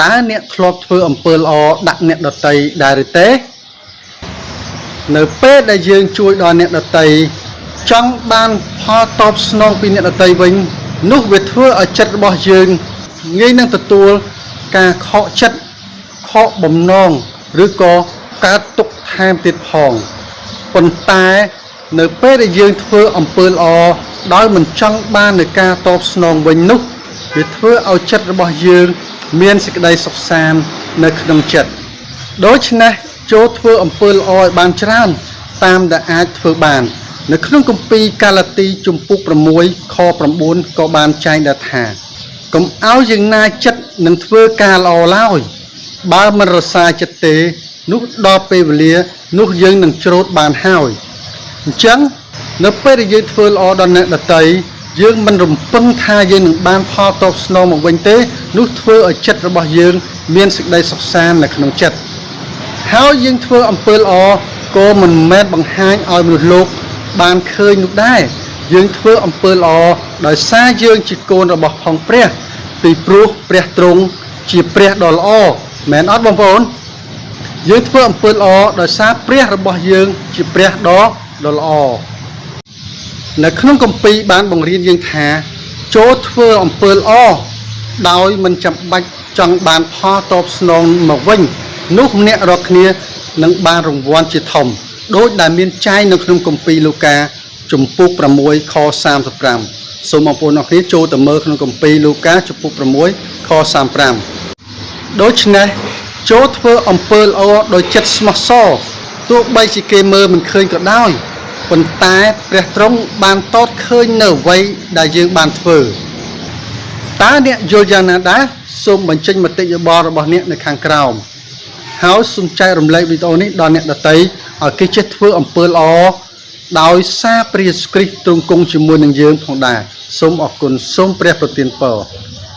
តើអ្នកធ្លាប់ធ្វើអំពើល្អដាក់អ្នកដទៃដែរឬទេ នៅពេលដែលយើងជួយដល់អ្នកដទៃចង់បានផលតបស្នងពីអ្នកដទៃវិញ នោះវាធ្វើឲ្យចិត្តរបស់យើងងាយនឹងទទួលការខកចិត្តខកបំណងឬក៏កើតទុក្ខថែមទៀតផងប៉ុន្តែនៅពេលដែលយើងធ្វើអំពើល្អដោយមិនចង់បាននូវការតបស្នងវិញនោះវាធ្វើឲ្យចិត្តរបស់យើងមានសេចក្តីសុខសាន្តនៅក្នុងចិត្ត ដូច្នេះចូលធ្វើអំពើល្អឲ្យបានច្រើន តាមដែលអាចធ្វើបាន នៅក្នុងគម្ពីរកាឡាទីជំពូក6ខ9ក៏បានចែងដែរថាកុំឲ្យយើងណាចិត្តនឹងធ្វើការល្អឡើយបើមិនរសាយចិត្តទេ នោះដល់ពេលវេលា នោះយើងនឹងច្រូតបានហើយអញ្ចឹងនៅពេលដែលយើងធ្វើល្អដល់អ្នកដទៃយើងមិនរំពឹងថាយើងនឹងបានផលតបស្នងមកវិញទេ នោះធ្វើឲ្យចិត្តរបស់យើង មានសេចក្តីសុខសាន្តនៅក្នុងចិត្ត ហើយយើងធ្វើអំពើល្អក៏មិនមែនបង្ហាញឲ្យមនុស្សលោកបានឃើញនោះដែរយើងធ្វើអំពើល្អដោយសារយើងជាកូនរបស់ផងព្រះ ពីព្រោះព្រះទ្រង់ជាព្រះដ៏ល្អមែនអត់បងប្អូនយើងធ្វើអំពើល្អដោយសារព្រះរបស់យើងជាព្រះដ៏ដ៏ល្អនៅក្នុងគម្ពីរបានបង្រៀនយើងថាចូលធ្វើអំពើល្អដោយមិនចាំបាច់ចង់បានផលតបស្នងមកវិញ នោះអ្នករាល់គ្នានឹងបានរង្វាន់ជាធំដូចដែលមានចែងនៅក្នុងគម្ពីរលូកាជំពូក6ខ35សូមបងប្អូនអរគ្នាចូលទៅមើលក្នុងគម្ពីរលូកាជំពូក6ខ35ដូច្នេះចូលធ្វើអំពើល្អដោយចិត្តស្មោះសរទោះបីជាគេមើលមិនឃើញក៏ដោយប៉ុន្តែព្រះទ្រង់បានតតឃើញនៅអ្វីដែលយើងបានធ្វើតើអ្នកយល់យ៉ាងណាដែរសូមបញ្ចេញមតិយោបល់របស់អ្នកនៅខាងក្រោម ហើយសូមចែករំលែកវីដេអូនេះដល់អ្នកដទៃឲ្យគេចេះធ្វើអំពើល្អដោយសារព្រះយេស៊ូវគ្រីស្ទទ្រង់គង់ជាមួយនឹងយើងផងដែរសូមអរគុណសូមព្រះប្រទានពរ